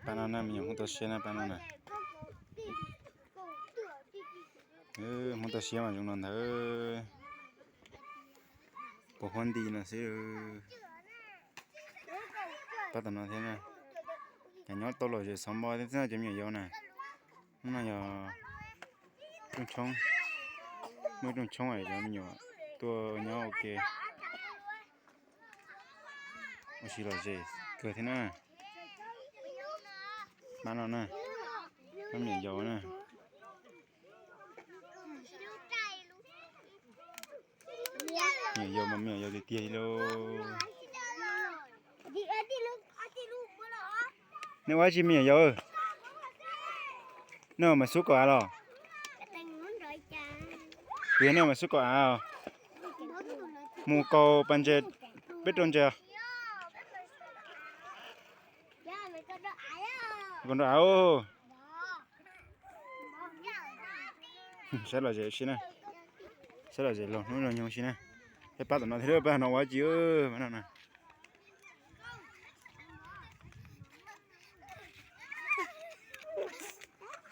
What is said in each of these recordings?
Pab no na, me nyuam Hmoob toj siab na, pab no na. Hmoob toj siab mas zoo no ntag. Puas huab nti no xwb. Pab tom no thiab na. Ces nyob tau lom zem xov npo thiab xwb cov me nyuam yaus na. Hnub no yog rooj tshoob, muaj rooj tshoob es cov me nyuam tuaj nyob ua ke, ua si lom zem kawg thiab na. Pab no na, pab me nyuam yaus na. Me nyuam yaus mas me nyuam yaus tiag tiag li lauj. Nej ua dab tsi me nyuam yaus? Nej ua mas xub kaum av los? Tias nej ua mas xub kaum av, mus kaus pas ntses, peb rau ntses. Kaus nrau av. Saib lom zem si na, saib lom zem laug hnub laug nyoog si na. Peb pab tom no thiab, pab no ua dab tsi, pab no na.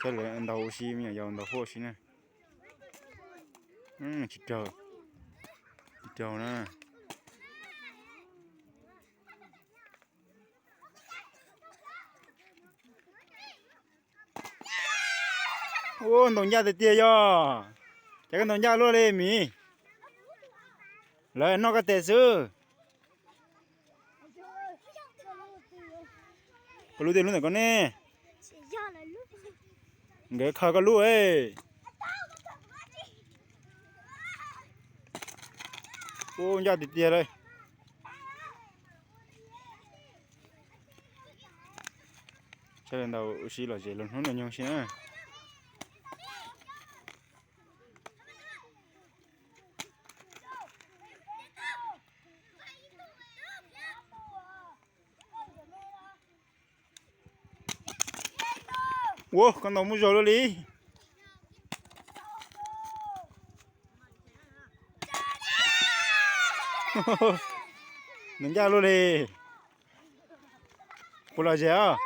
Saib lawv ntaus ua si, me nyuam yaus ntaus huaj ua si na. Tsis raug, tsis raug na. Ua ntaus ncaj tiag tiag yog. Cas koj ntaus ncaj luaj li Mim? Lawv noj koj tes xwb. Koj lub tej lub ntawm koj ne. Nkawd kho koj lub. Ua ncaj tiag tiag li. Saib lawv ntaus ua si lom zem laug hnub laug nyoog si na. Ua koj ntaus muaj zog luaj li. Nws ncaj luaj li. Puas lom zem os?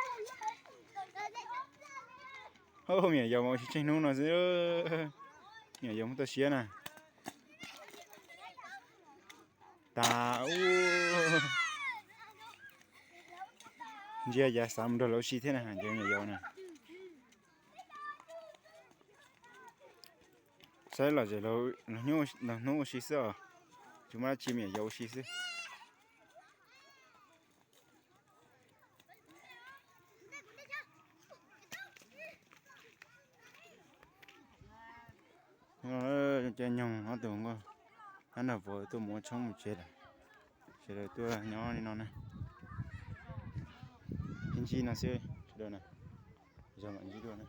Me nyuam yaus mas ua si tsheej hnub no xwb. Me nyuam yaus muaj toj siab na. Tas ub. Ntsia yav xav mus nrog lawv ua si thiab na, ntsia me nyuam yaus na. Saib lom zem laug hnub ua si xwb os. Tsis muaj dab tsi, me nyuam yaus ua si xwb. Cov nyoog ob tug nkauj, nab nrog puav tuaj mus ua tshoob mus tsev lawm. Sawv daws tuaj nyob li no na. Ib ncig no xwb sawv daws na. Zog mam ntsib dua na.